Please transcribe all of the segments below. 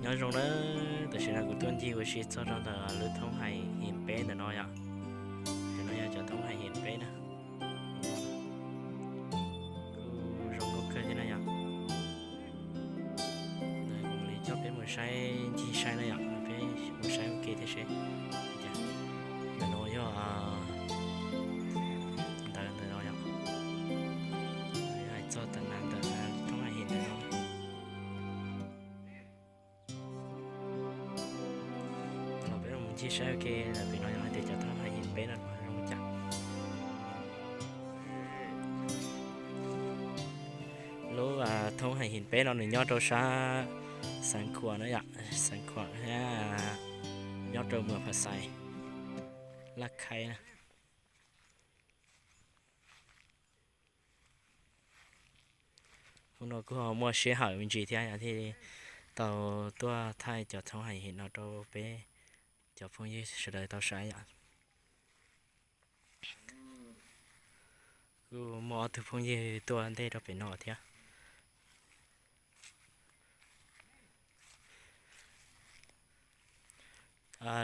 Nyob zoo na, tam sim no kuv tuaj ncig ua si txog rau ntawm lub thoob hais him peb ntawm no yom. Cov no yog cov thoob hais him peb na. Kuj zoo nkauj kawg thiab na yom. Ntawd kuv mam li coj peb mus saib ncig saib na yom, peb mus saib ua ke thiab seb. Ntawm no yog ntawd ntawm no yom. Hais txog tam na ntawm thoob hais him ntawm no. Los peb mus ncig saib ua ke ntawm pem no yog hais tias cov thoob hais him peb no zoo cas. Lub thoob hais him peb no nws nyob rau sab Xeev Khuam na yom, Xeev Khuam thiab nyob rau Muas Phas Xais, Laj Khaib na. Hnub no kuj ho muaj sij hawm me ntsis thiab yom, thiaj tau tuaj thaij cov thoob hais him no rau peb cov phooj ywg sawv daws tau saib yom. Kuj muaj ob tug phooj ywg tuaj ntej rau pem no thiab.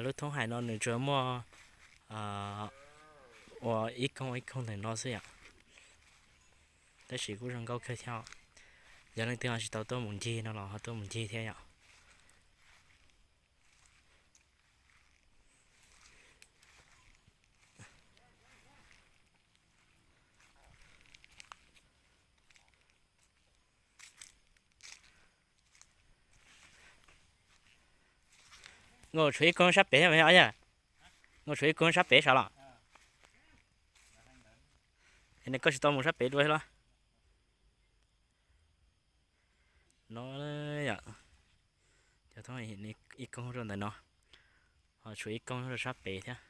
Lub thoob hais no nws tsuas muaj ua ib koog ib koog ntawm no xwb yom. Tab sis kuj zoo nkauj kawg thiab. Yog leej twg ho tsis tau tuaj mus ncig no los ho tuaj mus ncig thiab yom. Nkaus tshuav ib koog sab pem, yog, nkaus tshuav ib koog sab pem sav los. Es koj tsis tau mus sab pem dua los? No yom, cov thoob ib koog rau ntawm no, ho tshuav ib koog rau sab pem thiab.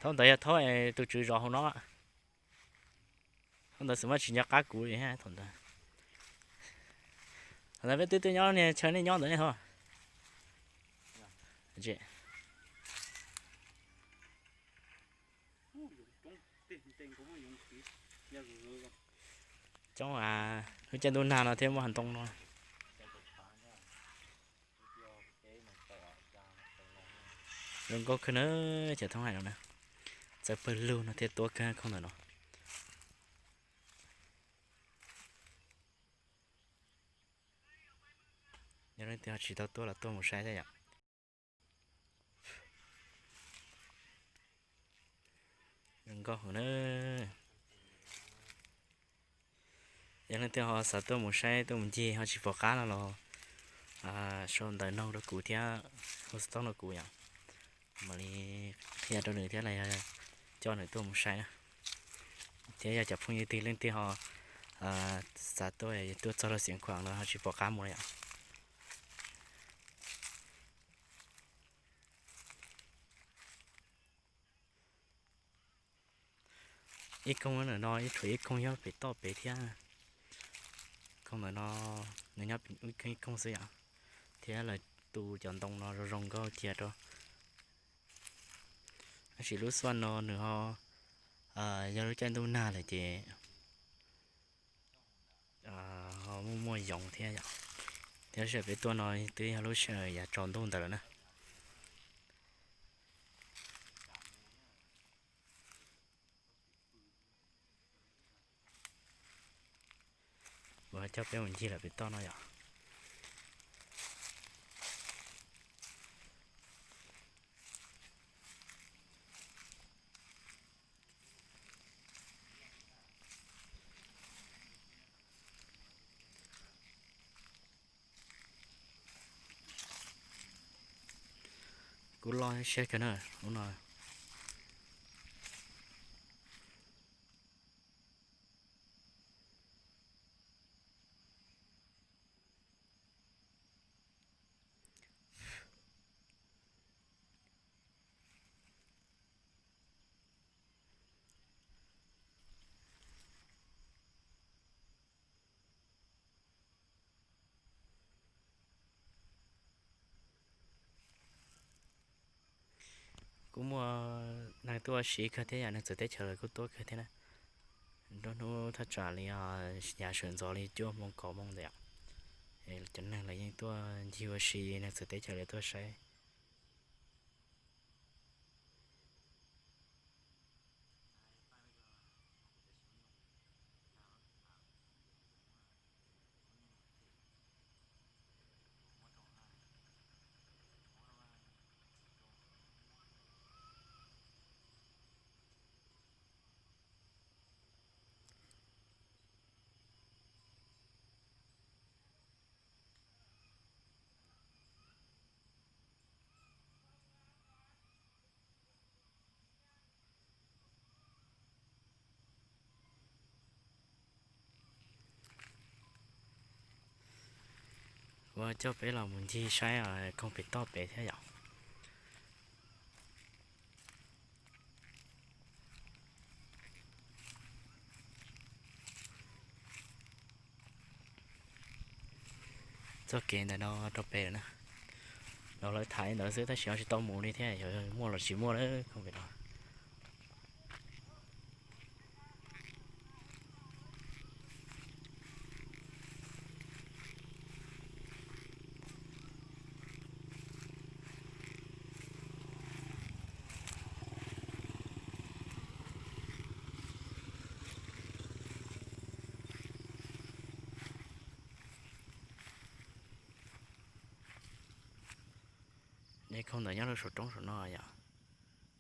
Thaub ntawd yog thaub tus tswv zov hauv no. Thaub ntawd xwb mas tsis nco qab kuv li thaum ntawd. Thaum ntawd peb twb twb nyob niag chaw nej nyob ntawd ne thaub. Coob, lub caij ntuj nag no thiab muaj hav ntoo no. Zoo nkauj kawg na, cov thoob hais no na, txawj pawg lug no thiab tuab kawg khoom ntawm no. Yog leej twg ho tsis tau tuaj los tuaj mus saib thiab yom. Zoo nkauj heev na. Yog leej twg ho xav tuaj mus saib tuaj mus ncig ho tsis pom qab no los sau ntawv noog rau kuv thiab hu xov tooj rau kuv yom. Mam li qhia rau nws thiab los yog coj nws tuaj mus saib na. Thiab yog cov phooj ywg twg leej twg ho xav tuaj, tuaj txog rau Xiav Khuam los ho tsis pom qab mus yom. Ib koog ntawm no, ib tshuav ib koog nyob pem toj pem thiab. Koog ntawm no nws nyob ib koog xwb yom, thiab lawv tu cov ntoo no zoo zoo nkauj cia rau. Tab sis lub xuaj no nws ho yog lub caij ntuj nag lawm ces ho muaj muaj yoov thiab yom. Thiab sij hawm peb tuaj no twb yog lub sij hawm yav tsaus ntuj ntawd lawm na. Kuv coj peb mus ncig lawm pem toj no yom. Kuv loj siab kawg na lub no. Kuj muaj neeg tuaj ua si kawg thiab yom, neeg txawv teb chaws los kuj tuaj kawg thiab na. Nruab hnub thaj tsam li yav sawv ntxov li cuaj moo kaum moo ntawd, cov neeg lawv yeej tuaj ncig ua si, neeg txawv teb chaws lawv tuaj saib. Kuv coj peb los mus ncig saib koog pem toj pem thiab yom. Txoj kev ntawm no rau pem lawm na, los lawv tham li ntawd xwb tab sis ho tsis tau mus li thiab, yog muaj los tsis muaj lawm koog pem no. Koog ntawd nyob rau saum roob saum no yom.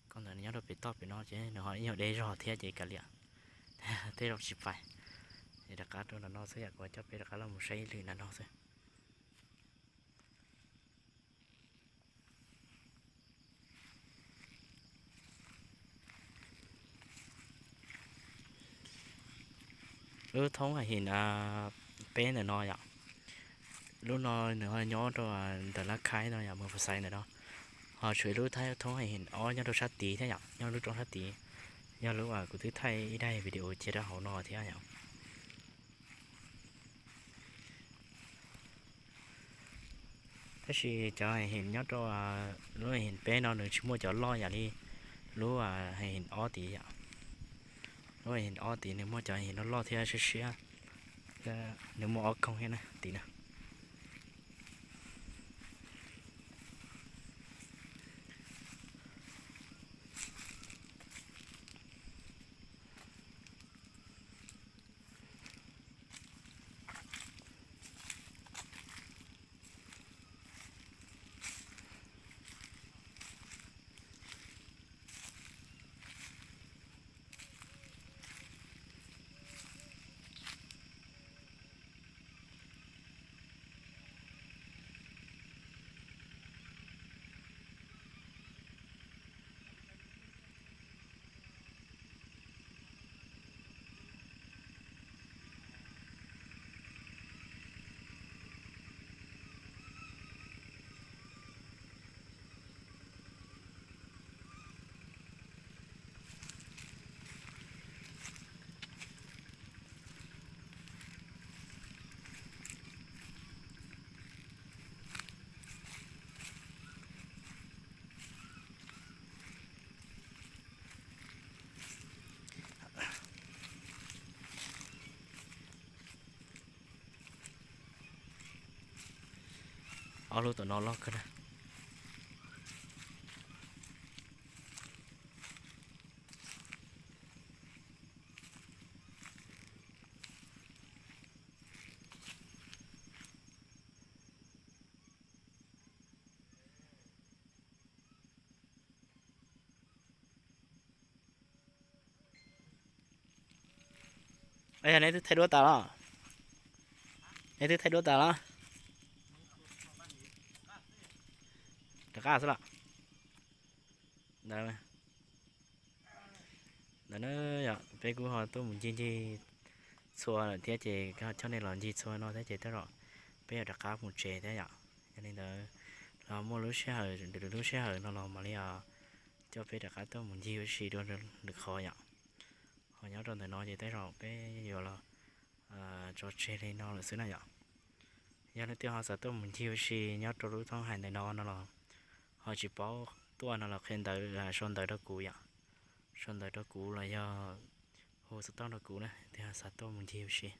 Koog ntawd nyob rau pem toj pem no ces nws ho ib nyuag deb zog thiab ces kav liam, tej zaum tsis pais. Es rov qab rau nram no xwb yom, kuv coj peb rov qab los mus saib ib lwm nram no xwb. Lub thoob hais him peb ntawm no yom, lub no nws ho nyob rau ntawm Lab Khaib no yom, Moos Phas Xais ntawm no. Ho tshuav ib lub thoob hais him ob nyob rau sab tid thiab yom, nyob lub roob sab tid, yog lub uas kuv twb thaij ib daim video cia rau hauv no thiab yom. Tab sis cov hais him nyob rau lub hais him peb no nws tsis muaj cov loj yam li lub hais him ob tid yom. Lub hais him ob tid nws muaj cov hais him loj loj thiab siab siab, thiab nws muaj ob koog thiab na tid na. Ob lub tom no loj kawg na. Yog neb twb thaij duab tas los? Neb twb thaij duab tas los? Rov qab xwb los? Ntawd, ntawd na, yog peb kuj ho tuaj mus ncig ncig txhua lawm thiab ces kuv coj nej los ncig txhua no thiab ces tej zaum peb yuav rov qab mus tsev thiab yom. Yog li ntawd los muaj lub sij hawm, lub sij hawm no los mam li coj peb rov qab tuaj mus ncig ua si dua lwm qhov yom. Ho nyob rau ntawm no ces tej zaum peb yuav los tso tseg li no lawm xwb na yom. Yog leej twg ho xav tuaj mus ncig ua si nyob rau lub thoob hais ntawm no no los ho tsis paub tuaj no los qhia ntawv, sau ntawv rau kuv yom. Sau ntawv rau kuv los yog Hu xov tooj rau kuv na, tig ho xav tuaj mus ncig ua si.